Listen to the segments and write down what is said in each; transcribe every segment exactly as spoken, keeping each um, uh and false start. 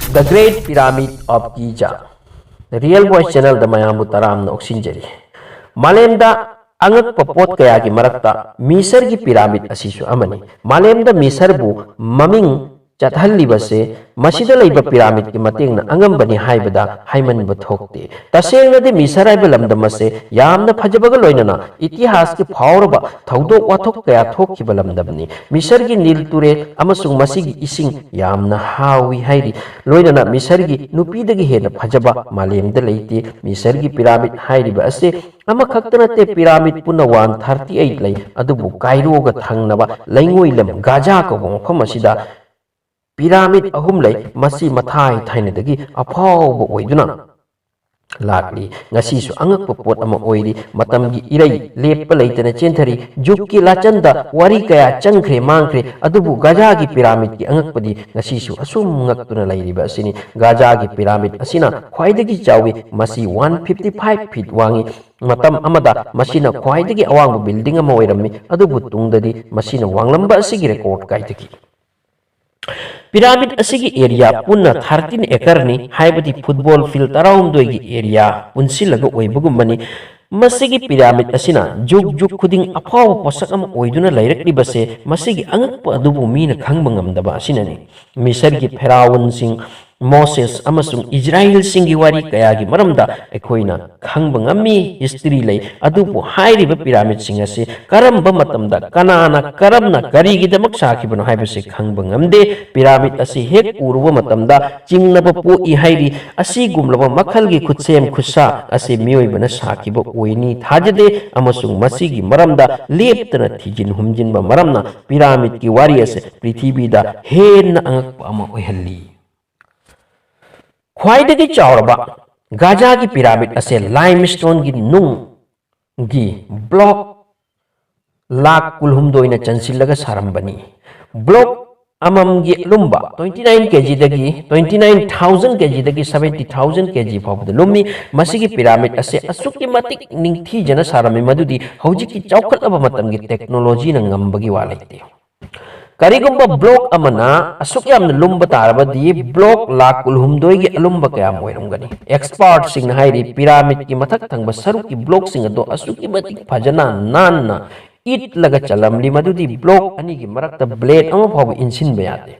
The Great Pyramid of Giza, The Real Voice Channelꯗ ꯃꯌꯥꯝꯕꯨ ꯇꯔꯥꯝꯅ ꯑꯣꯛꯁꯤꯟꯖꯔꯤ꯫ ꯃꯥꯂꯦꯝꯗ ꯑꯉꯛꯄ ꯄꯣꯠ ꯀꯌꯥꯒꯤ ꯃꯔꯛꯇ ꯃꯤꯁꯔꯒꯤ ꯄꯤꯔꯥꯃꯤꯗ ꯑꯁꯤꯁꯨ ꯑꯃꯅꯤ꯫ ꯃꯥꯂꯦꯝꯗ ꯃꯤꯁꯔꯕꯨ ꯃꯃꯤꯡ ꯆꯠꯍꯜꯂꯤꯕꯁꯦ ꯃꯁꯤꯗ ꯂꯩꯕ ꯄꯤꯔꯥꯃꯤꯗꯀꯤ ꯃꯇꯦꯡꯅ ꯑꯉꯝꯕꯅꯤ ꯍꯥꯏꯕꯗ ꯍꯥꯏꯃꯟꯕ ꯊꯣꯛꯇꯦ꯫ ꯇꯁꯦꯡꯅꯗꯤ ꯃꯤꯁꯔ ꯍꯥꯏꯕ ꯂꯝꯗꯝ ꯑꯁꯦ ꯌꯥꯝꯅ ꯐꯖꯕꯒ ꯂꯣꯏꯅꯅ ꯏꯇꯤꯍꯥꯁꯀꯤ ꯐꯥꯎꯔꯕ ꯊꯧꯗꯣꯛ ꯋꯥꯊꯣꯛ ꯀꯌꯥ ꯊꯣꯛꯈꯤꯕ ꯂꯝꯗꯝꯅꯤ꯫ ꯃꯤꯁꯔꯒꯤ ꯅꯤꯜ ꯇꯨꯔꯦꯜ ꯑꯃꯁꯨꯡ ꯃꯁꯤꯒꯤ ꯏꯁꯤꯡ ꯌꯥꯝꯅ ꯍꯥꯎꯏ ꯍꯥꯏꯔꯤ꯫ ꯂꯣꯏꯅꯅ ꯃꯤꯁꯔꯒꯤ ꯅꯨꯄꯤꯗꯒꯤ ꯍꯦꯟꯅ ꯐꯖꯕ ꯃꯥꯂꯦꯝꯗ ꯂꯩꯇꯦ꯫ ꯃꯤꯁꯔꯒꯤ ꯄꯤꯔꯥꯃꯤꯗ ꯍꯥꯏꯔꯤꯕ ꯑꯁꯤ ꯑꯃꯈꯛꯇ ꯅꯠꯇꯦ, ꯄꯤꯔꯥꯃꯤꯗ ꯄꯨꯟꯅ ꯋꯥꯟ ꯊꯥꯔꯇꯤ ꯑꯩꯠ ꯂꯩ꯫ ꯑꯗꯨꯕꯨ ꯀꯥꯏꯔꯣꯒ ꯊꯪꯅꯕ ꯂꯩꯉꯣꯏ ꯂꯝ ꯒꯥꯖꯥ ꯀꯧꯕ ꯃꯐꯝ ꯑꯁꯤꯗ ꯄꯤꯔꯥꯃꯤꯗ ꯑꯍꯨꯝ ꯂꯩ꯫ ꯃꯁꯤ ꯃꯊꯥꯏ ꯊꯥꯏꯅꯗꯒꯤ ꯑꯐꯥꯎꯕ ꯑꯣꯏꯗꯨꯅ ꯂꯥꯛꯂꯤ꯫ ꯉꯁꯤꯁꯨ ꯑꯉꯛꯄ ꯄꯣꯠ ꯑꯃ ꯑꯣꯏꯔꯤ꯫ ꯃꯇꯝꯒꯤ ꯏꯔꯩ ꯂꯦꯞꯄ ꯂꯩꯇꯅ ꯆꯦꯟꯊꯔꯤ꯫ ꯖꯨꯒꯀꯤ ꯂꯥꯆꯟꯗ ꯋꯥꯔꯤ ꯀꯌꯥ ꯆꯪꯈ꯭ꯔꯦ, ꯃꯥꯡꯈ꯭ꯔꯦ, ꯑꯗꯨꯕꯨ ꯒꯥꯖꯥꯒꯤ ꯄꯤꯔꯥꯃꯤꯗꯀꯤ ꯑꯉꯛꯄꯗꯤ ꯉꯁꯤꯁꯨ ꯑꯁꯨꯝ ꯉꯛꯇꯨꯅ ꯂꯩꯔꯤꯕ ꯑꯁꯤꯅꯤ꯫ ꯒꯥꯖꯥꯒꯤ ꯄꯤꯔꯥꯃꯤꯗ ꯑꯁꯤꯅ ꯈ꯭ꯋꯥꯏꯗꯒꯤ ꯆꯥꯎꯏ꯫ ꯃꯁꯤ ꯋꯥꯟ ꯐꯤꯐꯇꯤ ꯐꯥꯏꯚ ꯐꯤꯠ ꯋꯥꯡꯏ꯫ ꯃꯇꯝ ꯑꯃꯗ ꯃꯁꯤꯅ ꯈ꯭ꯋꯥꯏꯗꯒꯤ ꯑꯋꯥꯡꯕ ꯕꯤꯜꯗꯤꯡ ꯑꯃ ꯑꯣꯏꯔꯝꯃꯤ, ꯑꯗꯨꯕꯨ ꯇꯨꯡꯗꯗꯤ ꯃꯁꯤꯅ ꯋꯥꯡꯂꯝꯕ ꯑꯁꯤꯒꯤ ꯔꯦꯀꯣꯔꯗ ꯀꯥꯏꯊꯈꯤ꯫ ꯄꯤꯔꯥꯃꯤꯗ ꯑꯁꯤꯒꯤ ꯑꯦꯔꯤꯌꯥ ꯄꯨꯟꯅ ꯊꯥꯔꯇꯤꯟ ꯑꯦꯀꯔꯅꯤ, ꯍꯥꯏꯕꯗꯤ ꯐꯨꯠꯕꯣꯜ ꯐꯤꯜꯗ ꯇꯔꯥꯍꯨꯝꯗꯣꯏꯒꯤ ꯑꯦꯔꯤꯌꯥ ꯄꯨꯟꯁꯤꯜꯂꯒ ꯑꯣꯏꯕꯒꯨꯝꯕꯅꯤ꯫ ꯃꯁꯤꯒꯤ ꯄꯤꯔꯥꯃꯤꯗ ꯑꯁꯤꯅ ꯖꯨꯒ ꯖꯨꯒ ꯈꯨꯗꯤꯡ ꯑꯐꯥꯎꯕ ꯄꯣꯠꯁꯛ ꯑꯃ ꯑꯣꯏꯗꯨꯅ ꯂꯩꯔꯛꯂꯤꯕꯁꯦ ꯃꯁꯤꯒꯤ ꯑꯉꯛꯄ ꯑꯗꯨꯕꯨ ꯃꯤꯅ ꯈꯪꯕ ꯉꯝꯗꯕ ꯑꯁꯤꯅꯅꯤ꯫ ꯃꯤꯁꯔꯒꯤ ꯐꯦꯔꯥꯎꯟꯁꯤꯡ, ꯃꯣꯁꯦꯁ ꯑꯃꯁꯨꯡ ꯏꯖꯔꯥꯌꯦꯜꯁꯤꯡꯒꯤ ꯋꯥꯔꯤ ꯀꯌꯥꯒꯤ ꯃꯔꯝꯗ ꯑꯩꯈꯣꯏꯅ ꯈꯪꯕ ꯉꯝꯃꯤ, ꯍꯤꯁꯇ꯭ꯔꯤ ꯂꯩ꯫ ꯑꯗꯨꯕꯨ ꯍꯥꯏꯔꯤꯕ ꯄꯤꯔꯥꯃꯤꯗꯁꯤꯡ ꯑꯁꯤ ꯀꯔꯝꯕ ꯃꯇꯝꯗ, ꯀꯅꯥꯅ, ꯀꯔꯝꯅ, ꯀꯔꯤꯒꯤꯗꯃꯛ ꯁꯥꯈꯤꯕꯅꯣ ꯍꯥꯏꯕꯁꯤ ꯈꯪꯕ ꯉꯝꯗꯦ꯫ ꯄꯤꯔꯥꯃꯤꯗ ꯑꯁꯤ ꯍꯦꯛ ꯎꯔꯨꯕ ꯃꯇꯝꯗ ꯆꯤꯡꯅꯕ ꯄꯣꯛꯏ ꯍꯥꯏꯔꯤ꯫ ꯑꯁꯤꯒꯨꯝꯂꯕ ꯃꯈꯜꯒꯤ ꯈꯨꯠꯁꯦꯝ ꯈꯨꯠꯁꯥ ꯑꯁꯤ ꯃꯤꯑꯣꯏꯕꯅ ꯁꯥꯈꯤꯕ ꯑꯣꯏꯅꯤ ꯊꯥꯖꯗꯦ, ꯑꯃꯁꯨꯡ ꯃꯁꯤꯒꯤ ꯃꯔꯝꯗ ꯂꯦꯞꯇꯅ ꯊꯤꯖꯤꯟ ꯍꯨꯝꯖꯤꯟꯕ ꯃꯔꯝꯅ ꯄꯤꯔꯥꯃꯤꯗꯀꯤ ꯋꯥꯔꯤ ꯑꯁꯤ ꯄ꯭ꯔꯤꯊꯤꯕꯤꯗ ꯍꯦꯟꯅ ꯑꯉꯛꯄ ꯑꯃ ꯑꯣꯏꯍꯜꯂꯤ꯫ ꯈ꯭ꯋꯥꯏꯗꯒꯤ ꯆꯥꯎꯔꯕ ꯒꯥꯖꯥꯒꯤ ꯄꯤꯔꯥꯃꯤꯗ ꯑꯁꯤ ꯂꯥꯏꯝꯁ꯭ꯇꯣꯟꯒꯤ ꯅꯨꯡꯒꯤ ꯕ꯭ꯂꯣꯛ ꯂꯥꯈ ꯀꯨꯟꯍꯨꯝꯗꯣꯏꯅ ꯆꯟꯁꯤꯜꯂꯒ ꯁꯥꯔꯝꯕꯅꯤ꯫ ꯕ꯭ꯂꯣꯛ ꯑꯃꯃꯝꯒꯤ ꯂꯨꯝꯕ twenty nine kg ꯗꯒꯤ, twenty nine thousand kg ꯗꯒꯤ seventy thousand kg ꯐꯥꯎꯕꯗ ꯂꯨꯝꯃꯤ꯫ ꯃꯁꯤꯒꯤ ꯄꯤꯔꯥꯃꯤꯗ ꯑꯁꯤ ꯑꯁꯨꯛꯀꯤ ꯃꯇꯤꯛ ꯅꯤꯡꯊꯤꯖꯅ ꯁꯥꯔꯝꯃꯤ, ꯃꯗꯨꯗꯤ ꯍꯧꯖꯤꯛꯀꯤ ꯆꯥꯎꯈꯠꯂꯕ ꯃꯇꯝꯒꯤ ꯇꯦꯛꯅꯣꯂꯣꯖꯤꯅ ꯉꯝꯕꯒꯤ ꯋꯥ ꯂꯩꯇꯦ꯫ ꯀꯔꯤꯒꯨꯝꯕ ꯕ꯭ꯂꯣꯛ ꯑꯃꯅ ꯑꯁꯨꯛ ꯌꯥꯝꯅ ꯂꯨꯝꯕ ꯇꯥꯔꯕꯗꯤ, ꯕ꯭ꯂꯣꯛ ꯂꯥꯈ ꯀꯨꯟꯍꯨꯝꯗꯣꯏꯒꯤ ꯑꯂꯨꯝꯕ ꯀꯌꯥꯝ ꯑꯣꯏꯔꯝꯒꯅꯤ? ꯑꯦꯛꯁꯄꯥꯔꯠꯁꯤꯡꯅ ꯍꯥꯏꯔꯤ, ꯄꯤꯔꯥꯃꯤꯗꯀꯤ ꯃꯊꯛ ꯊꯪꯕ ꯁꯔꯨꯛꯀꯤ ꯕ꯭ꯂꯣꯛꯁꯤꯡ ꯑꯗꯨ ꯑꯁꯨꯛꯀꯤ ꯃꯇꯤꯛ ꯐꯖꯅ ꯅꯥꯟꯅ ꯏꯠꯂꯒ ꯆꯜꯂꯝꯂꯤ, ꯃꯗꯨꯗꯤ ꯕ꯭ꯂꯣꯛ ꯑꯅꯤꯒꯤ ꯃꯔꯛꯇ ꯕ꯭ꯂꯦꯗ ꯑꯃ ꯐꯥꯎꯕ ꯏꯟꯁꯤꯟꯕ ꯌꯥꯗꯦ꯫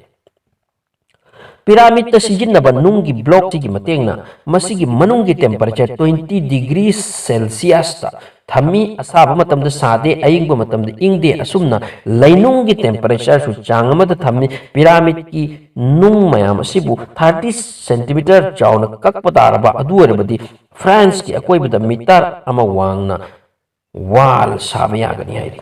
ꯄꯤꯔꯥꯃꯤꯗꯇ ꯁꯤꯖꯤꯟꯅꯕ ꯅꯨꯡꯒꯤ ꯕ꯭ꯂꯣꯛꯁꯤꯒꯤ ꯃꯇꯦꯡꯅ ꯃꯁꯤꯒꯤ ꯃꯅꯨꯡꯒꯤ ꯇꯦꯝꯄꯔꯦꯆꯔ ꯇ꯭ꯋꯦꯟꯇꯤ ꯗꯤꯒ꯭ꯔꯤ ꯁꯦꯜꯁꯤꯌꯁꯇ ꯊꯝꯃꯤ꯫ ꯑꯁꯥꯕ ꯃꯇꯝꯗ ꯁꯥꯗꯦ, ꯑꯌꯤꯡꯕ ꯃꯇꯝꯗ ꯏꯪꯗꯦ꯫ ꯑꯁꯨꯝꯅ ꯂꯩꯅꯨꯡꯒꯤ ꯇꯦꯝꯄꯔꯦꯆꯔꯁꯨ ꯆꯥꯡ ꯑꯃꯗ ꯊꯝꯃꯤ꯫ ꯄꯤꯔꯥꯃꯤꯗꯀꯤ ꯅꯨꯡ ꯃꯌꯥꯝ ꯑꯁꯤꯕꯨ ꯊꯥꯔꯇꯤ ꯁꯦꯟꯇꯤꯃꯤꯇꯔ ꯆꯥꯎꯅ ꯀꯛꯄ ꯇꯥꯔꯕ, ꯑꯗꯨ ꯑꯣꯏꯔꯕꯗꯤ ꯐ꯭ꯔꯥꯟꯁꯀꯤ ꯑꯀꯣꯏꯕꯗ ꯃꯤꯇꯔ ꯑꯃ ꯋꯥꯡꯅ ꯋꯥꯜ ꯁꯥꯕ ꯌꯥꯒꯅꯤ ꯍꯥꯏꯔꯤ꯫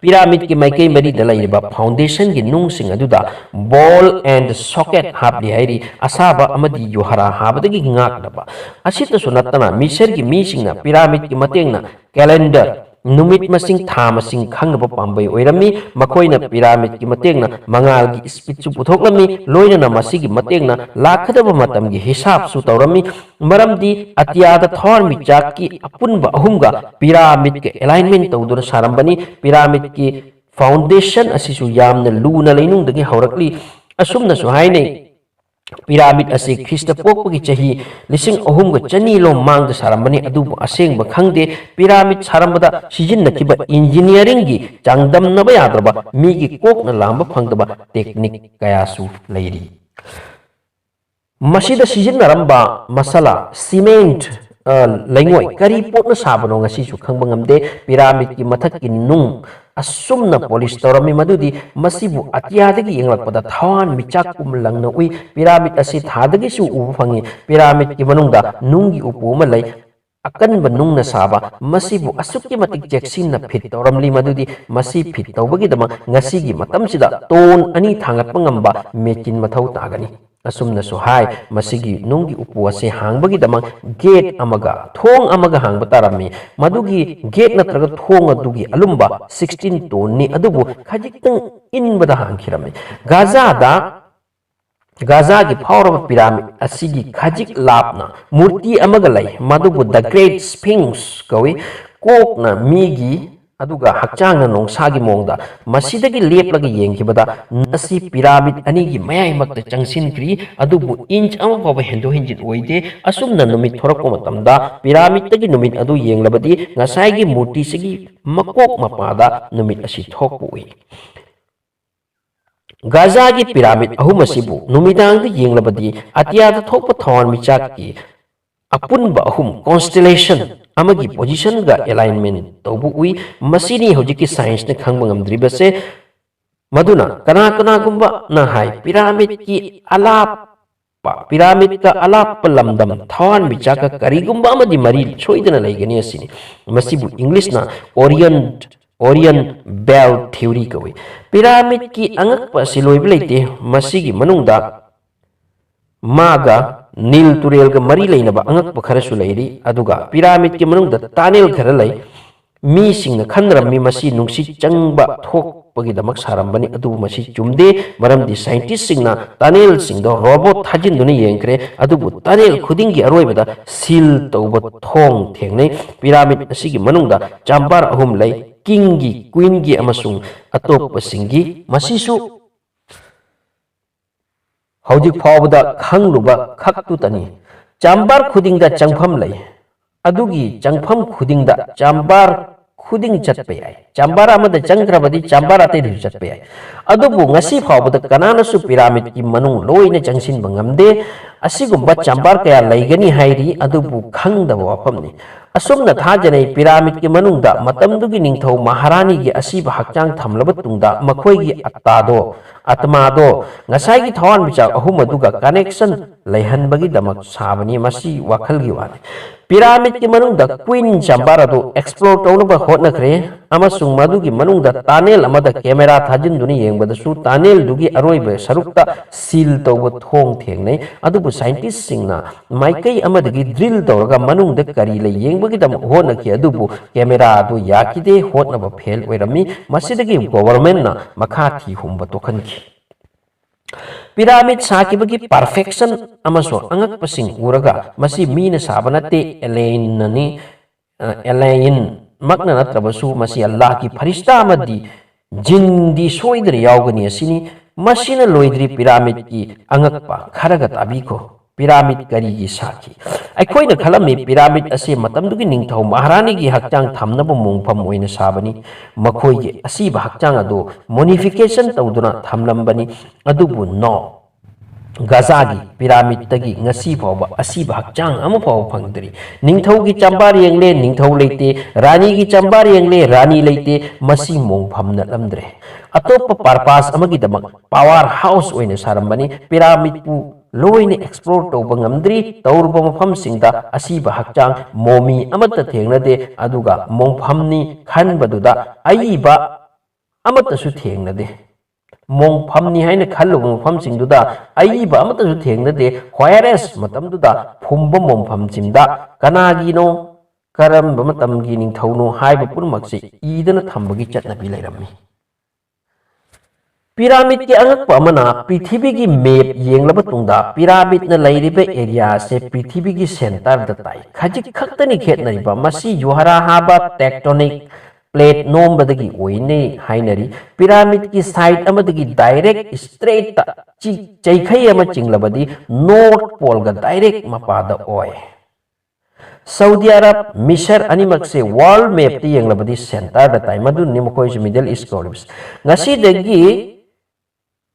ꯄꯤꯔꯥꯃꯤꯗꯀꯤ ꯃꯥꯏꯀꯩ ꯃꯔꯤꯗ ꯂꯩꯔꯤꯕ ꯐꯥꯎꯟꯗꯦꯁꯟꯒꯤ ꯅꯨꯡꯁꯤꯡ ꯑꯗꯨꯗ ball and socket ꯍꯥꯞꯂꯤ ꯍꯥꯏꯔꯤ꯫ ꯑꯁꯥꯕ ꯑꯃꯗꯤ ꯌꯨꯍꯥꯔꯥ ꯍꯥꯕꯗꯒꯤ ꯉꯥꯛꯅꯕ꯫ ꯑꯁꯤꯇꯁꯨ ꯅꯠꯇꯅ, ꯃꯤꯁꯔꯒꯤ ꯃꯤꯁꯤꯡꯅ ꯄꯤꯔꯥꯃꯤꯗꯀꯤ ꯃꯇꯦꯡꯅ ꯀꯦꯂꯦꯟꯗꯔ, ꯅꯨꯃꯤꯠ ꯃꯁꯤꯡ, ꯊꯥ ꯃꯁꯤꯡ ꯈꯪꯅꯕ ꯄꯥꯝꯕꯩ ꯑꯣꯏꯔꯝꯃꯤ꯫ ꯃꯈꯣꯏꯅ ꯄꯤꯔꯥꯃꯤꯗꯀꯤ ꯃꯇꯦꯡꯅ ꯃꯉꯥꯜꯒꯤ ꯁ꯭ꯄꯤꯠꯁꯨ ꯄꯨꯊꯣꯛꯂꯝꯃꯤ, ꯂꯣꯏꯅꯅ ꯃꯁꯤꯒꯤ ꯃꯇꯦꯡꯅ ꯂꯥꯛꯀꯗꯕ ꯃꯇꯝꯒꯤ ꯍꯤꯁꯥꯞꯁꯨ ꯇꯧꯔꯝꯃꯤ꯫ ꯃꯔꯝꯗꯤ ꯑꯇꯤꯌꯥꯗ ꯊꯋꯥꯟꯃꯤꯆꯥꯛꯀꯤ ꯑꯄꯨꯟꯕ ꯑꯍꯨꯝꯒ ꯄꯤꯔꯥꯃꯤꯗꯀ ꯑꯦꯂꯥꯏꯟꯃꯦꯟ ꯇꯧꯗꯨꯅ ꯁꯥꯔꯝꯕꯅꯤ꯫ ꯄꯤꯔꯥꯃꯤꯗꯀꯤ ꯐꯥꯎꯟꯗꯦꯁꯟ ꯑꯁꯤꯁꯨ ꯌꯥꯝꯅ ꯂꯨꯅ ꯂꯩꯅꯨꯡꯗꯒꯤ ꯍꯧꯔꯛꯂꯤ꯫ ꯑꯁꯨꯝꯅꯁꯨ ꯍꯥꯏꯅꯩ, ꯄꯤꯔꯥꯃꯤꯗ ꯑꯁꯤ ꯈ꯭ꯔꯤꯁꯇ ꯄꯣꯛꯄꯒꯤ ꯆꯍꯤ ꯂꯤꯁꯤꯡ ꯑꯍꯨꯝꯒ ꯆꯅꯤ ꯂꯣꯝ ꯃꯥꯡꯗ ꯁꯥꯔꯝꯕꯅꯤ, ꯑꯗꯨꯕꯨ ꯑꯁꯦꯡꯕ ꯈꯪꯗꯦ꯫ ꯄꯤꯔꯥꯃꯤꯗ ꯁꯥꯔꯝꯕꯗ ꯁꯤꯖꯤꯟꯅꯈꯤꯕ ꯏꯟꯖꯤꯅꯤꯌꯥꯔꯤꯡꯒꯤ ꯆꯥꯡꯗꯝꯅꯕ ꯌꯥꯗ꯭ꯔꯕ ꯃꯤꯒꯤ ꯀꯣꯛꯅ ꯂꯥꯝꯕ ꯐꯪꯗꯕ ꯇꯦꯛꯅꯤꯛ ꯀꯌꯥꯁꯨ ꯂꯩꯔꯤ꯫ ꯃꯁꯤꯗ ꯁꯤꯖꯤꯟꯅꯔꯝꯕ ꯃꯁꯥꯂꯥ, ꯁꯤꯃꯦꯟꯠ, ꯑ, ꯂꯩꯉꯣꯏ, ꯀꯔꯤ ꯄꯣꯠꯅ ꯁꯥꯕꯅꯣ ꯉꯁꯤꯁꯨ ꯈꯪꯕ ꯉꯝꯗꯦ꯫ ꯄꯤꯔꯥꯃꯤꯗꯀꯤ ꯃꯊꯛꯀꯤ ꯅꯨꯡ ꯑꯁꯨꯝꯅ ꯄꯣꯂꯤꯁ ꯇꯧꯔꯝꯃꯤ, ꯃꯗꯨꯗꯤ ꯃꯁꯤꯕꯨ ꯑꯇꯤꯌꯥꯗꯒꯤ ꯌꯦꯡꯂꯛꯄꯗ ꯊꯋꯥꯟꯃꯤꯆꯥꯛꯀꯨꯝ ꯂꯪꯅ ꯎꯏ꯫ ꯄꯤꯔꯥꯃꯤꯗ ꯑꯁꯤ ꯊꯥꯗꯒꯤꯁꯨ ꯎꯕ ꯐꯪꯏ꯫ ꯄꯤꯔꯥꯃꯤꯗꯀꯤ ꯃꯅꯨꯡꯗ ꯅꯨꯡꯒꯤ ꯎꯄꯨ ꯑꯃ ꯂꯩ, ꯑꯀꯟꯕ ꯅꯨꯡꯅ ꯁꯥꯕ꯫ ꯃꯁꯤꯕꯨ ꯑꯁꯨꯛꯀꯤ ꯃꯇꯤꯛ ꯆꯦꯛꯁꯤꯟꯅ ꯐꯤꯠ ꯇꯧꯔꯝꯂꯤ, ꯃꯗꯨꯗꯤ ꯃꯁꯤ ꯐꯤꯠ ꯇꯧꯕꯒꯤꯗꯃꯛ ꯉꯁꯤꯒꯤ ꯃꯇꯝꯁꯤꯗ ꯇꯣꯟ ꯑꯅꯤ ꯊꯥꯡꯒꯠꯄ ꯉꯝꯕ ꯃꯦꯆꯤꯟ ꯃꯊꯧ ꯇꯥꯒꯅꯤ꯫ ꯑꯁꯨꯝꯅꯁꯨ ꯍꯥꯏ, ꯃꯁꯤꯒꯤ ꯅꯨꯡꯒꯤ ꯎꯄꯨ ꯑꯁꯤ ꯍꯥꯡꯕꯒꯤꯗꯃꯛ ꯒꯦꯠ ꯑꯃꯒ ꯊꯣꯡ ꯑꯃꯒ ꯍꯥꯡꯕ ꯇꯥꯔꯝꯃꯤ꯫ ꯃꯗꯨꯒꯤ ꯒꯦꯠ ꯅꯠꯇ꯭ꯔꯒ ꯊꯣꯡ ꯑꯗꯨꯒꯤ ꯑꯂꯨꯝꯕ ꯁꯤꯛꯁꯇꯤꯟ ꯇꯣꯟꯅꯤ, ꯑꯗꯨꯕꯨ ꯈꯖꯤꯛꯇꯪ ꯏꯟꯕꯗ ꯍꯥꯡꯈꯤꯔꯝꯃꯤ꯫ ꯒꯥꯖꯥꯗ, ꯒꯥꯖꯥꯒꯤ ꯐꯥꯎꯔꯕ ꯄꯤꯔꯥꯃꯤꯗ ꯑꯁꯤꯒꯤ ꯈꯖꯤꯛ ꯂꯥꯞꯅ ꯃꯨꯔꯇꯤ ꯑꯃꯒ ꯂꯩ, ꯃꯗꯨꯕꯨ The Great Sphinx ꯀꯧꯏ꯫ ꯀꯣꯛꯅ ꯃꯤꯒꯤ ꯑꯗꯨꯒ ꯍꯛꯆꯥꯡꯅ ꯅꯣꯡꯁꯥꯒꯤ ꯃꯑꯣꯡꯗ꯫ ꯃꯁꯤꯗꯒꯤ ꯂꯦꯞꯂꯒ ꯌꯦꯡꯈꯤꯕꯗ ꯑꯁꯤ ꯄꯤꯔꯥꯃꯤꯗ ꯑꯅꯤꯒꯤ ꯃꯌꯥꯏꯃꯛꯇ ꯆꯪꯁꯤꯟꯈ꯭ꯔꯤ, ꯑꯗꯨꯕꯨ ꯏꯟꯆ ꯑꯃ ꯐꯥꯎꯕ ꯍꯦꯟꯗꯣꯛ ꯍꯦꯟꯖꯤꯟ ꯑꯣꯏꯗꯦ꯫ ꯑꯁꯨꯝꯅ ꯅꯨꯃꯤꯠ ꯊꯣꯔꯛꯄ ꯃꯇꯝꯗ ꯄꯤꯔꯥꯃꯤꯗꯇꯒꯤ ꯅꯨꯃꯤꯠ ꯑꯗꯨ ꯌꯦꯡꯂꯕꯗꯤ ꯉꯁꯥꯏꯒꯤ ꯃꯨꯔꯇꯤꯁꯤꯒꯤ ꯃꯀꯣꯛ ꯃꯄꯥꯗ ꯅꯨꯃꯤꯠ ꯑꯁꯤ ꯊꯣꯛꯄ ꯎꯏ꯫ ꯒꯥꯖꯥꯒꯤ ꯄꯤꯔꯥꯃꯤꯗ ꯑꯍꯨꯝ ꯑꯁꯤꯕꯨ ꯅꯨꯃꯤꯗꯥꯡꯗ ꯌꯦꯡꯂꯕꯗꯤ ꯑꯇꯤꯌꯥꯗ ꯊꯣꯛꯄ ꯊꯋꯥꯟꯃꯤꯆꯥꯛꯀꯤ ꯑꯄꯨꯟꯕ ꯑꯍꯨꯝ, constellation, ꯑꯃꯒꯤ positionꯒ alignment ꯇꯧꯕ ꯎꯏ꯫ ꯃꯁꯤꯅꯤ ꯍꯧꯖꯤꯛꯀꯤ scienceꯅ ꯈꯪꯕ ꯉꯝꯗ꯭ꯔꯤꯕꯁꯦ꯫ ꯃꯗꯨꯅ ꯀꯅꯥ ꯀꯅꯥꯒꯨꯝꯕꯅ ꯍꯥꯏ, ꯄꯤꯔꯥꯃꯤꯗꯀꯤ ꯑꯂꯥꯞꯄ, ꯄꯤꯔꯥꯃꯤꯗꯀ ꯑꯂꯥꯞꯄ ꯂꯝꯗꯝ ꯊꯋꯥꯟꯃꯤꯆꯥꯛꯀ ꯀꯔꯤꯒꯨꯝꯕ ꯑꯃꯗꯤ ꯃꯔꯤ ꯁꯣꯏꯗꯅ ꯂꯩꯒꯅꯤ ꯑꯁꯤꯅꯤ꯫ ꯃꯁꯤꯕꯨ ꯏꯪꯂꯤꯁꯅ Orient, Orion Belt Theory ꯀꯧꯏ꯫ ꯄꯤꯔꯥꯃꯤꯗꯀꯤ ꯑꯉꯛꯄ ꯑꯁꯤ ꯂꯣꯏꯕ ꯂꯩꯇꯦ꯫ ꯃꯁꯤꯒꯤ ꯃꯅꯨꯡꯗ ꯃꯥꯒ ꯅꯤꯜ ꯇꯨꯔꯦꯜꯒ ꯃꯔꯤ ꯂꯩꯅꯕ ꯑꯉꯛꯄ ꯈꯔꯁꯨ ꯂꯩꯔꯤ꯫ ꯑꯗꯨꯒ ꯄꯤꯔꯥꯃꯤꯗꯀꯤ ꯃꯅꯨꯡꯗ tunnel ꯈꯔ ꯂꯩ꯫ ꯃꯤꯁꯤꯡꯅ ꯈꯟꯅꯔꯝꯃꯤ ꯃꯁꯤ ꯅꯨꯡꯁꯤꯠ ꯆꯪꯕ ꯊꯣꯛꯄꯒꯤꯗꯃꯛ ꯁꯥꯔꯝꯕꯅꯤ, ꯑꯗꯨꯕꯨ ꯃꯁꯤ ꯆꯨꯝꯗꯦ, ꯃꯔꯝꯗꯤ scientistꯁꯤꯡꯅ tunnelꯁꯤꯡꯗ robot ꯊꯥꯖꯤꯟꯗꯨꯅ ꯌꯦꯡꯈ꯭ꯔꯦ, ꯑꯗꯨꯕꯨ tunnel ꯈꯨꯗꯤꯡꯒꯤ ꯑꯔꯣꯏꯕꯗ seal ꯇꯧꯕ ꯊꯣꯡ ꯊꯦꯡꯅꯩ꯫ ꯄꯤꯔꯥꯃꯤꯗ ꯑꯁꯤꯒꯤ ꯃꯅꯨꯡꯗ chamber ꯑꯍꯨꯝ ꯂꯩ, kingꯒꯤ, queenꯒꯤ ꯑꯃꯁꯨꯡ ꯑꯇꯣꯞꯄꯁꯤꯡꯒꯤ꯫ ꯃꯁꯤꯁꯨ ꯍꯧꯖꯤꯛ ꯐꯥꯎꯕꯗ ꯈꯪꯂꯨꯕ ꯈꯛꯇꯨꯇꯅꯤ꯫ Chamber ꯈꯨꯗꯤꯡꯗ ꯆꯪꯐꯝ ꯂꯩ꯫ ꯑꯗꯨꯒꯤ ꯆꯪꯐꯝ ꯈꯨꯗꯤꯡꯗ chamber ꯈꯨꯗꯤꯡ ꯆꯠꯄ ꯌꯥꯏ꯫ Chamber ꯑꯃꯗ ꯆꯪꯈ꯭ꯔꯕꯗꯤ chamber ꯑꯇꯩꯗꯁꯨ ꯆꯠꯄ ꯌꯥꯏ꯫ ꯑꯗꯨꯕꯨ ꯉꯁꯤ ꯐꯥꯎꯕꯗ ꯀꯅꯥꯅꯁꯨ ꯄꯤꯔꯥꯃꯤꯗꯀꯤ ꯃꯅꯨꯡ ꯂꯣꯏꯅ ꯆꯪꯁꯤꯟꯕ ꯉꯝꯗꯦ꯫ ꯑꯁꯤꯒꯨꯝꯕ chamber ꯀꯌꯥ ꯂꯩꯒꯅꯤ ꯍꯥꯏꯔꯤ, ꯑꯗꯨꯕꯨ ꯈꯪꯗꯕ ꯋꯥꯐꯝꯅꯤ꯫ ꯑꯁꯨꯝꯅ ꯊꯥꯖꯅꯩ, ꯄꯤꯔꯥꯃꯤꯗꯀꯤ ꯃꯅꯨꯡꯗ ꯃꯇꯝꯗꯨꯒꯤ ꯅꯤꯡꯊꯧ ꯃꯍꯥꯔꯥꯅꯤꯒꯤ ꯑꯁꯤꯕ ꯍꯛꯆꯥꯡ ꯊꯝꯂꯕ ꯇꯨꯡꯗ ꯃꯈꯣꯏꯒꯤ ꯑꯠꯇꯥꯗꯣ, ꯑꯇꯃꯥꯗꯣ, ꯉꯁꯥꯏꯒꯤ ꯊꯋꯥꯟꯃꯤꯆꯥꯛ ꯑꯍꯨꯝ ꯑꯗꯨꯒ connection ꯂꯩꯍꯟꯕꯒꯤꯗꯃꯛ ꯁꯥꯕꯅꯤ꯫ ꯃꯁꯤ ꯋꯥꯈꯜꯒꯤ ꯋꯥꯅꯤ꯫ ꯄꯤꯔꯥꯃꯤꯗꯀꯤ ꯃꯅꯨꯡꯗ queen chamber ꯑꯗꯨ explore ꯇꯧꯅꯕ ꯍꯣꯠꯅꯈ꯭ꯔꯦ ꯑꯃꯁꯨꯡ ꯃꯗꯨꯒꯤ ꯃꯅꯨꯡꯗ tunnel ꯑꯃꯗ camera ꯊꯥꯖꯤꯟꯗꯨꯅ ꯌꯦꯡꯕꯗꯁꯨ tunnelꯗꯨꯒꯤ ꯑꯔꯣꯏꯕ ꯁꯔꯨꯛꯇ seal ꯇꯧꯕ ꯊꯣꯡ ꯊꯦꯡꯅꯩ꯫ ꯑꯗꯨꯕꯨ scientistꯁꯤꯡꯅ ꯃꯥꯏꯀꯩ ꯑꯃꯗꯒꯤ drill ꯇꯧꯔꯒ ꯃꯅꯨꯡꯗ ꯀꯔꯤ ꯂꯩ ꯌꯦꯡꯕꯒꯤꯗꯃꯛ ꯍꯣꯠꯅꯈꯤ, ꯑꯗꯨꯕꯨ camera ꯑꯗꯨ ꯌꯥꯈꯤꯗꯦ, ꯍꯣꯠꯅꯕ fail ꯑꯣꯏꯔꯝꯃꯤ꯫ ꯃꯁꯤꯗꯒꯤ governmentꯅ ꯃꯈꯥ ꯊꯤ ꯍꯨꯝꯕ ꯇꯣꯛꯍꯟꯈꯤ꯫ ꯄꯤꯔꯥꯃꯤꯗ ꯁꯥꯈꯤꯕꯒꯤ perfection ꯑꯃꯁꯨꯡ ꯑꯉꯛꯄꯁꯤꯡ ꯎꯔꯒ, "ꯃꯁꯤ ꯃꯤꯅ ꯁꯥꯕ ꯅꯠꯇꯦ, alienꯅꯅꯤ, ꯑ, alien, ꯃꯛꯅ ꯅꯠꯇ꯭ꯔꯕꯁꯨ ꯃꯁꯤ ꯑꯜꯂꯥꯍꯒꯤ ꯐꯔꯤꯁꯇꯥ ꯑꯃꯗꯤ ꯖꯤꯟꯗꯤ ꯁꯣꯏꯗꯅ ꯌꯥꯎꯒꯅꯤ ꯑꯁꯤꯅꯤ꯫ ꯃꯁꯤꯅ ꯂꯣꯏꯗ꯭ꯔꯤ ꯄꯤꯔꯥꯃꯤꯗꯀꯤ ꯑꯉꯛꯄ ꯈꯔꯒ ꯇꯥꯕꯤꯈꯣ꯫ ꯄꯤꯔꯥꯃꯤꯗ ꯀꯔꯤꯒꯤ ꯁꯥꯈꯤ? ꯑꯩꯈꯣꯏꯅ ꯈꯜꯂꯝꯃꯤ ꯄꯤꯔꯥꯃꯤꯗ ꯑꯁꯤ ꯃꯇꯝꯗꯨꯒꯤ ꯅꯤꯡꯊꯧ ꯃꯍꯥꯔꯥꯅꯤꯒꯤ ꯍꯛꯆꯥꯡ ꯊꯝꯅꯕ ꯃꯣꯡꯐꯝ ꯑꯣꯏꯅ ꯁꯥꯕꯅꯤ꯫ ꯃꯈꯣꯏꯒꯤ ꯑꯁꯤꯕ ꯍꯛꯆꯥꯡ ꯑꯗꯨ ꯃꯣꯅꯤꯐꯤꯀꯦꯁꯟ ꯇꯧꯗꯨꯅ ꯊꯝꯂꯝꯕꯅꯤ꯫ ꯑꯗꯨꯕꯨ ꯅꯣ, ꯒꯖꯥꯒꯤ ꯄꯤꯔꯥꯃꯤꯗꯇꯒꯤ ꯉꯁꯤ ꯐꯥꯎꯕ ꯑꯁꯤꯕ ꯍꯛꯆꯥꯡ ꯑꯃ ꯐꯥꯎꯕ ꯐꯪꯗ꯭ꯔꯤ꯫ ꯅꯤꯡꯊꯧꯒꯤ ꯆꯝꯕꯥꯔ ꯌꯦꯡꯂꯦ, ꯅꯤꯡꯊꯧ ꯂꯩꯇꯦ꯫ ꯔꯥꯅꯤꯒꯤ ꯆꯝꯕꯥꯔ ꯌꯦꯡꯂꯦ, ꯔꯥꯅꯤ ꯂꯩꯇꯦ꯫ ꯃꯁꯤ ꯃꯣꯡꯐꯝ ꯅꯠꯂꯝꯗ꯭ꯔꯦ꯫ ꯑꯇꯣꯞꯄ ꯄꯔꯄꯥꯁ ꯑꯃꯒꯤꯗꯃꯛ ꯄꯥꯋꯔ ꯍꯥꯎꯁ ꯑꯣꯏꯅ ꯁꯥꯔꯝꯕꯅꯤ꯫ ꯄꯤꯔꯥꯃꯤꯗꯄꯨ ꯂꯣꯏꯅ ꯑꯦꯛꯁꯄ꯭ꯂꯣꯔ ꯇꯧꯕ ꯉꯝꯗ꯭ꯔꯤ꯫ ꯇꯧꯔꯨꯕ ꯃꯐꯝꯁꯤꯡꯗ ꯑꯁꯤꯕ ꯍꯛꯆꯥꯡ ꯃꯣꯃꯤ ꯑꯃꯠꯇ ꯊꯦꯡꯅꯗꯦ꯫ ꯑꯗꯨꯒ ꯃꯣꯡꯐꯝꯅꯤ ꯈꯟꯕꯗꯨꯗ ꯑꯏꯕ ꯑꯃꯠꯇꯁꯨ ꯊꯦꯡꯅꯗꯦ꯫ ꯃꯣꯡꯐꯝꯅꯤ ꯍꯥꯏꯅ ꯈꯜꯂꯨꯕ ꯃꯐꯝꯁꯤꯡꯗꯨꯗ ꯑꯏꯕ ꯑꯃꯠꯇꯁꯨ ꯊꯦꯡꯅꯗꯦ꯫ ꯋꯥꯏꯌꯔꯂꯦꯁ ꯃꯇꯝꯗꯨꯗ ꯐꯨꯝꯕ ꯃꯣꯡꯐꯝꯁꯤꯡꯗ ꯀꯅꯥꯒꯤꯅꯣ, ꯀꯔꯝꯕ ꯃꯇꯝꯒꯤ ꯅꯤꯡꯊꯧꯅꯣ ꯍꯥꯏꯕ ꯄꯨꯝꯅꯃꯛꯁꯤ ꯏꯗꯅ ꯊꯝꯕꯒꯤ ꯆꯠꯅꯕꯤ ꯂꯩꯔꯝꯃꯤ꯫ ꯄꯤꯔꯥꯃꯤꯗꯀꯤ ꯑꯉꯛꯄ ꯑꯃꯅ, ꯄ꯭ꯔꯤꯊꯤꯕꯤꯒꯤ ꯃꯦꯞ ꯌꯦꯡꯂꯕ ꯇꯨꯡꯗ ꯄꯤꯔꯥꯃꯤꯗꯅ ꯂꯩꯔꯤꯕ ꯑꯦꯔꯤꯌꯥ ꯑꯁꯤ ꯄ꯭ꯔꯤꯊꯤꯕꯤꯒꯤ ꯁꯦꯟꯇꯔꯗ ꯇꯥꯏ꯫ ꯈꯖꯤꯛ ꯈꯛꯇꯅꯤ ꯈꯦꯠꯅꯔꯤꯕ꯫ ꯃꯁꯤ ꯌꯨꯍꯥꯔꯥ ꯍꯥꯕ ꯇꯦꯛꯇꯣꯅꯤꯛ ꯄ꯭ꯂꯦꯠ ꯅꯣꯝꯕꯗꯒꯤ ꯑꯣꯏꯅꯤ ꯍꯥꯏꯅꯔꯤ꯫ ꯄꯤꯔꯥꯃꯤꯗꯀꯤ ꯁꯥꯏꯠ ꯑꯃꯗꯒꯤ ꯗꯥꯏꯔꯦꯛ ꯏꯁꯇ꯭ꯔꯦꯠꯇ ꯆꯤ-, ꯆꯩꯈꯩ ꯑꯃ ꯆꯤꯡꯂꯕꯗꯤ ꯅꯣꯔꯠ ꯄꯣꯜꯒ ꯗꯥꯏꯔꯦꯛ ꯃꯄꯥꯗ ꯑꯣꯏ꯫ ꯁꯥꯎꯗꯤ ꯑꯔꯕ, ꯃꯤꯁꯔ ꯑꯅꯤꯃꯛꯁꯦ ꯋꯥꯔꯜ ꯃꯦꯞꯇ ꯌꯦꯡꯂꯕꯗꯤ ꯁꯦꯟꯇꯔꯗ ꯇꯥꯏ꯫ ꯃꯗꯨꯅꯤ ꯃꯈꯣꯏꯁꯨ ꯃꯤꯗꯜ ꯏꯁ ꯀꯧꯔꯤꯕꯁꯦ꯫ ꯉꯁꯤꯗꯒꯤ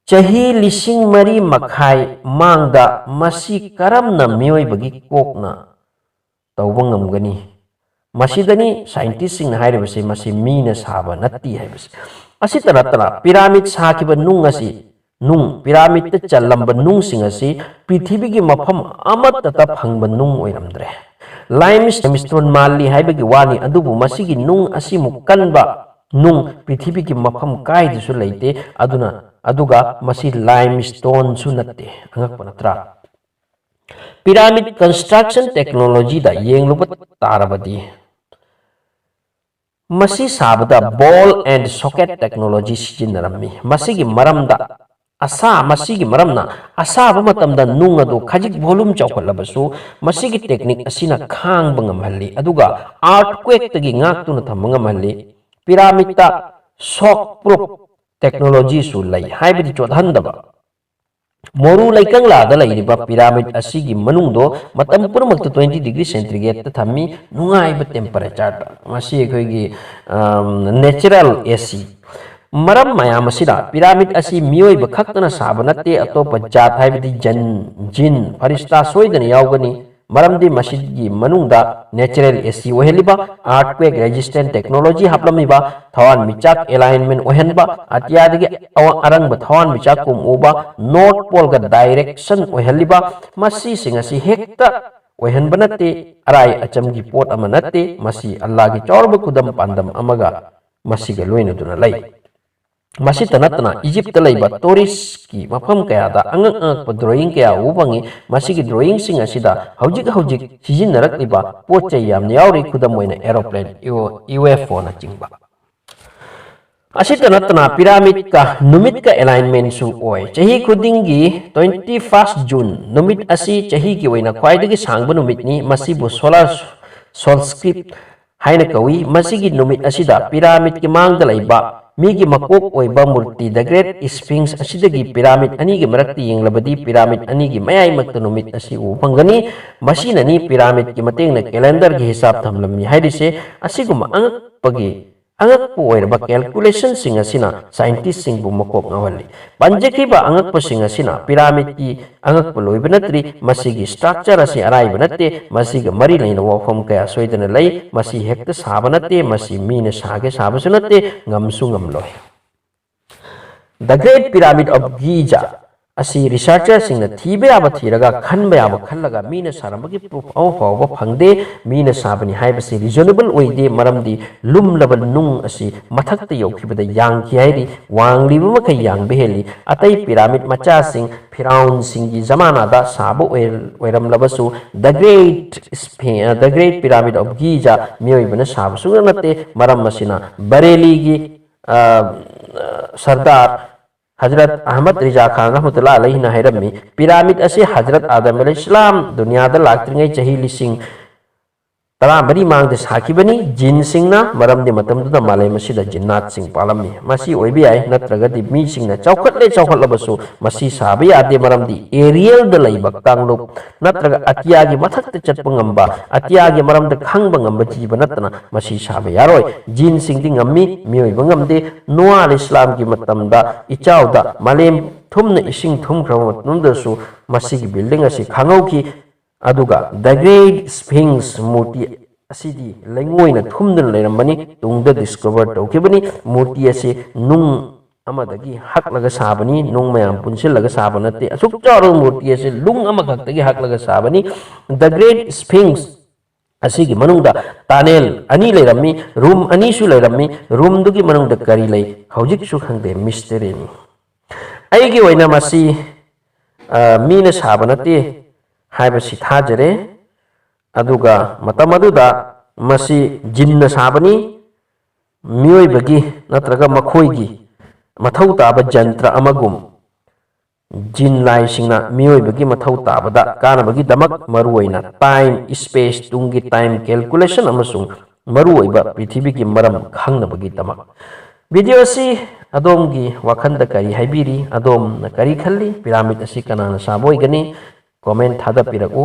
ꯆꯍꯤ ꯂꯤꯁꯤꯡ ꯃꯔꯤ ꯃꯈꯥꯏ ꯃꯥꯡꯗ ꯃꯁꯤ ꯀꯔꯝꯅ ꯃꯤꯑꯣꯏꯕꯒꯤ ꯀꯣꯛꯅ ꯇꯧꯕ ꯉꯝꯒꯅꯤ? ꯃꯁꯤꯗꯅꯤ ꯁꯥꯏꯟꯇꯤꯁꯁꯤꯡꯅ ꯍꯥꯏꯔꯤꯕꯁꯦ, ꯃꯁꯤ ꯃꯤꯅ ꯁꯥꯕ ꯅꯠꯇꯦ ꯍꯥꯏꯕꯁꯦ꯫ ꯑꯁꯤꯇ ꯅꯠꯇꯅ ꯄꯤꯔꯥꯃꯤꯗ ꯁꯥꯈꯤꯕ ꯅꯨꯡ ꯑꯁꯤ, ꯅꯨꯡ, ꯄꯤꯔꯥꯃꯤꯗꯇ ꯆꯜꯂꯝꯕ ꯅꯨꯡꯁꯤꯡ ꯑꯁꯤ ꯄ꯭ꯔꯤꯊꯤꯕꯤꯒꯤ ꯃꯐꯝ ꯑꯃꯠꯇꯇ ꯐꯪꯕ ꯅꯨꯡ ꯑꯣꯏꯔꯝꯗ꯭ꯔꯦ꯫ ꯂꯥꯏꯝ ꯁ꯭ꯇꯣꯟ ꯃꯥꯜꯂꯤ ꯍꯥꯏꯕꯒꯤ ꯋꯥꯅꯤ, ꯑꯗꯨꯕꯨ ꯃꯁꯤꯒꯤ ꯅꯨꯡ ꯑꯁꯤꯃꯨꯛ ꯀꯟꯕ ꯅꯨꯡ ꯄ꯭ꯔꯤꯊꯤꯕꯤꯒꯤ ꯃꯐꯝ ꯀꯥꯏꯗꯁꯨ ꯂꯩꯇꯦ꯫ ꯑꯗꯨꯅ, ꯑꯗꯨꯒ ꯃꯁꯤ ꯂꯥꯏꯝ ꯁ꯭ꯇꯣꯟꯁꯨ ꯅꯠꯇꯦ꯫ ꯑꯉꯛꯄ ꯅꯠꯇ꯭ꯔꯥ? ꯄꯤꯔꯥꯃꯤꯗ ꯀꯟꯁꯇ꯭ꯔꯛꯁꯟ ꯇꯦꯛꯅꯣꯂꯣꯖꯤꯗ ꯌꯦꯡꯂꯨꯕ ꯇꯥꯔꯕꯗꯤ, ꯃꯁꯤ ꯁꯥꯕꯗ ball and socket technology ꯁꯤꯖꯤꯟꯅꯔꯝꯃꯤ꯫ ꯃꯁꯤꯒꯤ ꯃꯔꯝꯗ ꯑꯁꯥ ꯃꯁꯤꯒꯤ ꯃꯔꯝꯅ ꯑꯁꯥꯕ ꯃꯇꯝꯗ ꯅꯨꯡ ꯑꯗꯨ ꯈꯖꯤꯛ volume ꯆꯥꯎꯈꯠꯂꯕꯁꯨ ꯃꯁꯤꯒꯤ technique ꯑꯁꯤꯅ ꯈꯥꯡꯕ ꯉꯝꯍꯜꯂꯤ, ꯑꯗꯨꯒ earthquakeꯇꯒꯤ ꯉꯥꯛꯇꯨꯅ ꯊꯝꯕ ꯉꯝꯍꯜꯂꯤ꯫ Pyramidꯇ shockproof technologyꯁꯨ ꯂꯩ, ꯍꯥꯏꯕꯗꯤ ꯆꯣꯠꯍꯟꯗꯕ꯫ ꯃꯣꯔꯨ ꯂꯩꯀꯪꯂꯥꯗ ꯂꯩꯔꯤꯕ pyramid ꯑꯁꯤꯒꯤ ꯃꯅꯨꯡꯗꯣ ꯃꯇꯝ ꯄꯨꯝꯅꯃꯛꯇ twenty degree centigradeꯇ ꯊꯝꯃꯤ, ꯅꯨꯡꯉꯥꯏꯕ temperatureꯗ꯫ ꯃꯁꯤ ꯑꯩꯈꯣꯏꯒꯤ, ꯑꯝ, natural AC꯫ ꯃꯔꯝ ꯃꯌꯥꯝ ꯑꯁꯤꯅ pyramid ꯑꯁꯤ ꯃꯤꯑꯣꯏꯕ ꯈꯛꯇꯅ ꯁꯥꯕ ꯅꯠꯇꯦ, ꯑꯇꯣꯞꯄ ꯖꯥꯠ ꯍꯥꯏꯕꯗꯤ ꯖꯟ, ꯖꯤꯟ, ꯐꯔꯤꯁꯇꯥ ꯁꯣꯏꯗꯅ ꯌꯥꯎꯒꯅꯤ꯫ ꯃꯔꯝꯗꯤ ꯃꯁꯤꯒꯤ ꯃꯅꯨꯡꯗ natural AC ꯑꯣꯏꯍꯜꯂꯤꯕ, earthquake resistant technology ꯍꯥꯞꯂꯝꯃꯤꯕ, ꯊꯋꯥꯟꯃꯤꯆꯥꯛ alignment ꯑꯣꯏꯍꯟꯕ, ꯑꯇꯤꯌꯥꯗꯒꯤ ꯑꯋꯥ-, ꯑꯔꯪꯕ ꯊꯋꯥꯟꯃꯤꯆꯥꯛ ꯀꯨꯝ ꯎꯕ, North Poleꯒ direction ꯑꯣꯏꯍꯜꯂꯤꯕ, ꯃꯁꯤꯁꯤꯡ ꯑꯁꯤ ꯍꯦꯛꯇ ꯑꯣꯏꯍꯟꯕ ꯅꯠꯇꯦ, ꯑꯔꯥꯏ ꯑꯆꯝꯒꯤ ꯄꯣꯠ ꯑꯃ ꯅꯠꯇꯦ꯫ ꯃꯁꯤ ꯑꯜꯂꯥꯒꯤ ꯆꯥꯎꯔꯕ ꯈꯨꯗꯝ ꯄꯥꯟꯗꯝ ꯑꯃꯒ ꯃꯁꯤꯒ ꯂꯣꯏꯅꯗꯨꯅ ꯂꯩ꯫ ꯃꯁꯤꯇ ꯅꯠꯇꯅ ꯏꯖꯤꯞꯇ ꯂꯩꯕ ꯇꯣꯔꯤꯁꯀꯤ ꯃꯐꯝ ꯀꯌꯥꯗ ꯑꯉꯛ ꯑꯉꯛꯄ drawing ꯀꯌꯥ ꯎꯕ ꯐꯪꯉꯤ꯫ ꯃꯁꯤꯒꯤ drawingꯁꯤꯡ ꯑꯁꯤꯗ ꯍꯧꯖꯤꯛ ꯍꯧꯖꯤꯛ ꯁꯤꯖꯤꯟꯅꯔꯛꯂꯤꯕ ꯄꯣꯠ ꯆꯩ ꯌꯥꯝꯅ ꯌꯥꯎꯔꯤ, ꯈꯨꯗꯝ ꯑꯣꯏꯅ aeroplane, UFOꯅꯆꯤꯡꯕ꯫ ꯑꯁꯤꯇ ꯅꯠꯇꯅ pyramidꯀ ꯅꯨꯃꯤꯠꯀ alignmentꯁꯨ ꯑꯣꯏ꯫ ꯆꯍꯤ ꯈꯨꯗꯤꯡꯒꯤ twenty first June ꯅꯨꯃꯤꯠ ꯑꯁꯤ ꯆꯍꯤꯒꯤ ꯑꯣꯏꯅ ꯈ꯭ꯋꯥꯏꯗꯒꯤ ꯁꯥꯡꯕ ꯅꯨꯃꯤꯠꯅꯤ꯫ ꯃꯁꯤꯕꯨ solar solstice ꯍꯥꯏꯅ ꯀꯧꯏ꯫ ꯃꯁꯤꯒꯤ ꯅꯨꯃꯤꯠ ꯑꯁꯤꯗ pyramidꯀꯤ ꯃꯥꯡꯗ ꯂꯩꯕ ꯃꯤꯒꯤ ꯃꯀꯣꯛ ꯑꯣꯏꯕ ꯃꯨꯔꯇꯤ, the Great Sphinx ꯑꯁꯤꯗꯒꯤ pyramid ꯑꯅꯤꯒꯤ ꯃꯔꯛꯇ ꯌꯦꯡꯂꯕꯗꯤ pyramid ꯑꯅꯤꯒꯤ ꯃꯌꯥꯏꯃꯛꯇ ꯅꯨꯃꯤꯠ ꯑꯁꯤ ꯎꯕ ꯐꯪꯒꯅꯤ꯫ ꯃꯁꯤꯅꯅꯤ pyramidꯀꯤ ꯃꯇꯦꯡꯅ calendarꯒꯤ ꯍꯤꯁꯥꯕ ꯊꯝꯂꯝꯃꯤ ꯍꯥꯏꯔꯤꯁꯦ꯫ ꯑꯁꯤꯒꯨꯝꯕ ꯑꯉꯛꯄꯒꯤ, ꯑꯉꯛꯄ ꯑꯣꯏꯔꯕ calculationꯁꯤꯡ ꯑꯁꯤꯅ scientistꯁꯤꯡꯕꯨ ꯃꯀꯣꯛ ꯉꯥꯎꯍꯜꯂꯤ꯫ ꯄꯟꯖꯈꯤꯕ ꯑꯉꯛꯄꯁꯤꯡ ꯑꯁꯤꯅ pyramidꯀꯤ ꯑꯉꯛꯄ ꯂꯣꯏꯕ ꯅꯠꯇ꯭ꯔꯤ꯫ ꯃꯁꯤꯒꯤ structure ꯑꯁꯤ ꯑꯔꯥꯏꯕ ꯅꯠꯇꯦ꯫ ꯃꯁꯤꯒ ꯃꯔꯤ ꯂꯩꯅꯕ ꯋꯥꯐꯝ ꯀꯌꯥ ꯁꯣꯏꯗꯅ ꯂꯩ꯫ ꯃꯁꯤ ꯍꯦꯛꯇ ꯁꯥꯕ ꯅꯠꯇꯦ꯫ ꯃꯁꯤ ꯃꯤꯅ ꯁꯥꯒꯦ ꯁꯥꯕꯁꯨ ꯅꯠꯇꯦ, ꯉꯝꯁꯨ ꯉꯝꯂꯣꯏ꯫ The Great Pyramid of Giza ꯑꯁꯤ researcherꯁꯤꯡꯅ ꯊꯤꯕ ꯌꯥꯕ ꯊꯤꯔꯒ, ꯈꯟꯕ ꯌꯥꯕ ꯈꯜꯂꯒ, ꯃꯤꯅ ꯁꯥꯔꯝꯕꯒꯤ proof ꯑꯃ ꯐꯥꯎꯕ ꯐꯪꯗꯦ꯫ ꯃꯤꯅ ꯁꯥꯕꯅꯤ ꯍꯥꯏꯕꯁꯤ reasonable ꯑꯣꯏꯗꯦ, ꯃꯔꯝꯗꯤ ꯂꯨꯝꯂꯕ ꯅꯨꯡ ꯑꯁꯤ ꯃꯊꯛꯇ ꯌꯧꯈꯤꯕꯗ ꯌꯥꯡꯈꯤ ꯍꯥꯏꯔꯤ꯫ ꯋꯥꯡꯂꯤꯕ ꯃꯈꯩ ꯌꯥꯡꯕ ꯍꯦꯜꯂꯤ꯫ ꯑꯇꯩ pyramid ꯃꯆꯥꯁꯤꯡ ꯐꯤꯔꯥꯎꯟꯁꯤꯡꯒꯤ ꯖꯃꯥꯅꯥꯗ ꯁꯥꯕ ꯑꯣꯏ-, ꯑꯣꯏꯔꯝꯂꯕꯁꯨ, the Great Sphi-, the Great Pyramid of Giza ꯃꯤꯑꯣꯏꯕꯅ ꯁꯥꯕ ꯁꯨꯡꯅ ꯅꯠꯇꯦ꯫ ꯃꯔꯝ ꯑꯁꯤꯅ ꯕꯔꯦꯂꯤꯒꯤ, ꯑ, ꯁꯔꯗꯥꯔ ꯍꯖꯔꯠ ꯑꯍꯃꯗ ꯔꯤꯖꯥ ꯈꯥꯟ ꯔꯍꯃꯇꯨꯜꯂꯥ ꯑꯂꯩꯍꯤꯅ ꯍꯥꯏꯔꯝꯃꯤ, ꯄꯤꯔꯥꯃꯤꯗ ꯑꯁꯤ ꯍꯖꯔꯠ ꯑꯥꯗꯝ ꯑꯂꯩꯍꯤꯁꯂꯥꯝ ꯗꯨꯅꯤꯌꯥꯗ ꯂꯥꯛꯇ꯭ꯔꯤꯉꯩ ꯆꯍꯤ ꯂꯤꯁꯤꯡ ꯇꯔꯥꯃꯔꯤ ꯃꯥꯡꯗ ꯁꯥꯈꯤꯕꯅꯤ꯫ ꯖꯤꯟꯁꯤꯡꯅ, ꯃꯔꯝꯗꯤ ꯃꯇꯝꯗꯨꯗ ꯃꯥꯂꯦꯝ ꯑꯁꯤꯗ ꯖꯤꯟꯅꯥꯠꯁꯤꯡ ꯄꯥꯜꯂꯝꯃꯤ꯫ ꯃꯁꯤ ꯑꯣꯏꯕ ꯌꯥꯏ, ꯅꯠꯇ꯭ꯔꯒꯗꯤ ꯃꯤꯁꯤꯡꯅ ꯆꯥꯎꯈꯠꯂꯦ ꯆꯥꯎꯈꯠꯂꯕꯁꯨ ꯃꯁꯤ ꯁꯥꯕ ꯌꯥꯗꯦ, ꯃꯔꯝꯗꯤ ꯑꯦꯔꯤꯌꯦꯜꯗ ꯂꯩꯕ ꯀꯥꯡꯂꯨꯞ ꯅꯠꯇ꯭ꯔꯒ ꯑꯇꯤꯌꯥꯒꯤ ꯃꯊꯛꯇ ꯆꯠꯄ ꯉꯝꯕ, ꯑꯇꯤꯌꯥꯒꯤ ꯃꯔꯝꯗ ꯈꯪꯕ ꯉꯝꯕ ꯖꯤꯕ ꯅꯠꯇꯅ ꯃꯁꯤ ꯁꯥꯕ ꯌꯥꯔꯣꯏ꯫ ꯖꯤꯟꯁꯤꯡꯗꯤ ꯉꯝꯃꯤ, ꯃꯤꯑꯣꯏꯕ ꯉꯝꯗꯦ꯫ ꯅꯣꯑꯥ ꯑꯂꯩꯍꯤꯁꯂꯥꯝꯒꯤ ꯃꯇꯝꯗ ꯏꯆꯥꯎꯗ ꯃꯥꯂꯦꯝ ꯊꯨꯝꯅ ꯏꯁꯤꯡ ꯊꯨꯝꯈ꯭ꯔꯕ ꯃꯇꯝꯗꯁꯨ ꯃꯁꯤꯒꯤ ꯕꯤꯜꯗꯤꯡ ꯑꯁꯤ ꯈꯥꯡꯍꯧꯈꯤ꯫ ꯑꯗꯨꯒ The Great Sphinx ꯃꯨꯔꯇꯤ ꯑꯁꯤꯗꯤ ꯂꯩꯉꯣꯏꯅ ꯊꯨꯝꯗꯨꯅ ꯂꯩꯔꯝꯕꯅꯤ, ꯇꯨꯡꯗ ꯗꯤꯁꯀꯣꯚꯔ ꯇꯧꯈꯤꯕꯅꯤ꯫ ꯃꯨꯔꯇꯤ ꯑꯁꯤ ꯅꯨꯡ ꯑꯃꯗꯒꯤ ꯍꯛꯂꯒ ꯁꯥꯕꯅꯤ, ꯅꯨꯡ ꯃꯌꯥꯝ ꯄꯨꯟꯁꯤꯜꯂꯒ ꯁꯥꯕ ꯅꯠꯇꯦ꯫ ꯑꯁꯨꯛ ꯆꯥꯎꯔꯕ ꯃꯨꯔꯇꯤ ꯑꯁꯤ ꯅꯨꯡ ꯑꯃꯈꯛꯇꯒꯤ ꯍꯛꯂꯒ ꯁꯥꯕꯅꯤ꯫ The Great Sphinx ꯑꯁꯤꯒꯤ ꯃꯅꯨꯡꯗ ꯇꯥꯅꯦꯜ ꯑꯅꯤ ꯂꯩꯔꯝꯃꯤ, ꯔꯨꯝ ꯑꯅꯤꯁꯨ ꯂꯩꯔꯝꯃꯤ꯫ ꯔꯨꯝꯗꯨꯒꯤ ꯃꯅꯨꯡꯗ ꯀꯔꯤ ꯂꯩ ꯍꯧꯖꯤꯛꯁꯨ ꯈꯪꯗꯦ, ꯃꯤꯁꯇꯔꯤꯅꯤ꯫ ꯑꯩꯒꯤ ꯑꯣꯏꯅ ꯃꯁꯤ, ꯑ, ꯃꯤꯅ ꯁꯥꯕ ꯅꯠꯇꯦ ꯍꯥꯏꯕꯁꯤ ꯊꯥꯖꯔꯦ꯫ ꯑꯗꯨꯒ ꯃꯇꯝ ꯑꯗꯨꯗ ꯃꯁꯤ ꯖꯤꯟꯅ ꯁꯥꯕꯅꯤ, ꯃꯤꯑꯣꯏꯕꯒꯤ ꯅꯠꯇ꯭ꯔꯒ ꯃꯈꯣꯏꯒꯤ ꯃꯊꯧ ꯇꯥꯕ ꯖꯟꯇ꯭ꯔ ꯑꯃꯒꯨꯝ꯫ ꯖꯤꯟ ꯂꯥꯏꯁꯤꯡꯅ ꯃꯤꯑꯣꯏꯕꯒꯤ ꯃꯊꯧ ꯇꯥꯕꯗ ꯀꯥꯟꯅꯕꯒꯤꯗꯃꯛ, ꯃꯔꯨꯑꯣꯏꯅ ꯇꯥꯏꯝ, ꯁ꯭ꯄꯦꯁ, ꯇꯨꯡꯒꯤ ꯇꯥꯏꯝ ꯀꯦꯜꯀꯨꯂꯦꯁꯟ ꯑꯃꯁꯨꯡ ꯃꯔꯨꯑꯣꯏꯕ ꯄ꯭ꯔꯤꯊꯤꯕꯤꯒꯤ ꯃꯔꯝ ꯈꯪꯅꯕꯒꯤꯗꯃꯛ꯫ ꯚꯤꯗꯤꯑꯣ ꯑꯁꯤ ꯑꯗꯣꯝꯒꯤ ꯋꯥꯈꯜꯗ ꯀꯔꯤ ꯍꯥꯏꯕꯤꯔꯤ? ꯑꯗꯣꯝꯅ ꯀꯔꯤ ꯈꯜꯂꯤ? ꯄꯤꯔꯥꯃꯤꯗ ꯑꯁꯤ ꯀꯅꯥꯅ ꯁꯥꯕ ꯑꯣꯏꯒꯅꯤ? ꯀꯣꯃꯦꯟ ꯊꯥꯗꯕꯤꯔꯛꯎ꯫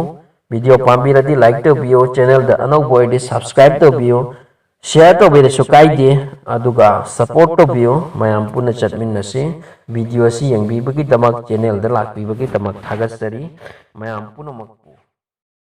ꯚꯤꯗꯤꯑꯣ ꯄꯥꯝꯕꯤꯔꯗꯤ ꯂꯥꯏꯛ ꯇꯧꯕꯤꯌꯨ, ꯆꯦꯅꯦꯜꯗ ꯑꯅꯧꯕ ꯑꯣꯏꯔꯗꯤ ꯁꯕꯁꯀ꯭ꯔꯥꯏꯕ ꯇꯧꯕꯤꯌꯨ, ꯁꯤꯌꯔ ꯇꯧꯕꯤꯔꯁꯨ ꯀꯥꯏꯗꯦ, ꯑꯗꯨꯒ ꯁꯄꯣꯔꯠ ꯇꯧꯕꯤꯌꯨ꯫ ꯃꯌꯥꯝ ꯄꯨꯟꯅ ꯆꯠꯃꯤꯟꯅꯁꯤ꯫ ꯚꯤꯗꯤꯑꯣ ꯑꯁꯤ ꯌꯦꯡꯕꯤꯕꯒꯤꯗꯃꯛ, ꯆꯦꯅꯦꯜꯗ ꯂꯥꯛꯄꯤꯕꯒꯤꯗꯃꯛ ꯊꯥꯒꯠꯆꯔꯤ꯫ ꯃꯌꯥꯝ ꯄꯨꯝꯅꯃꯛ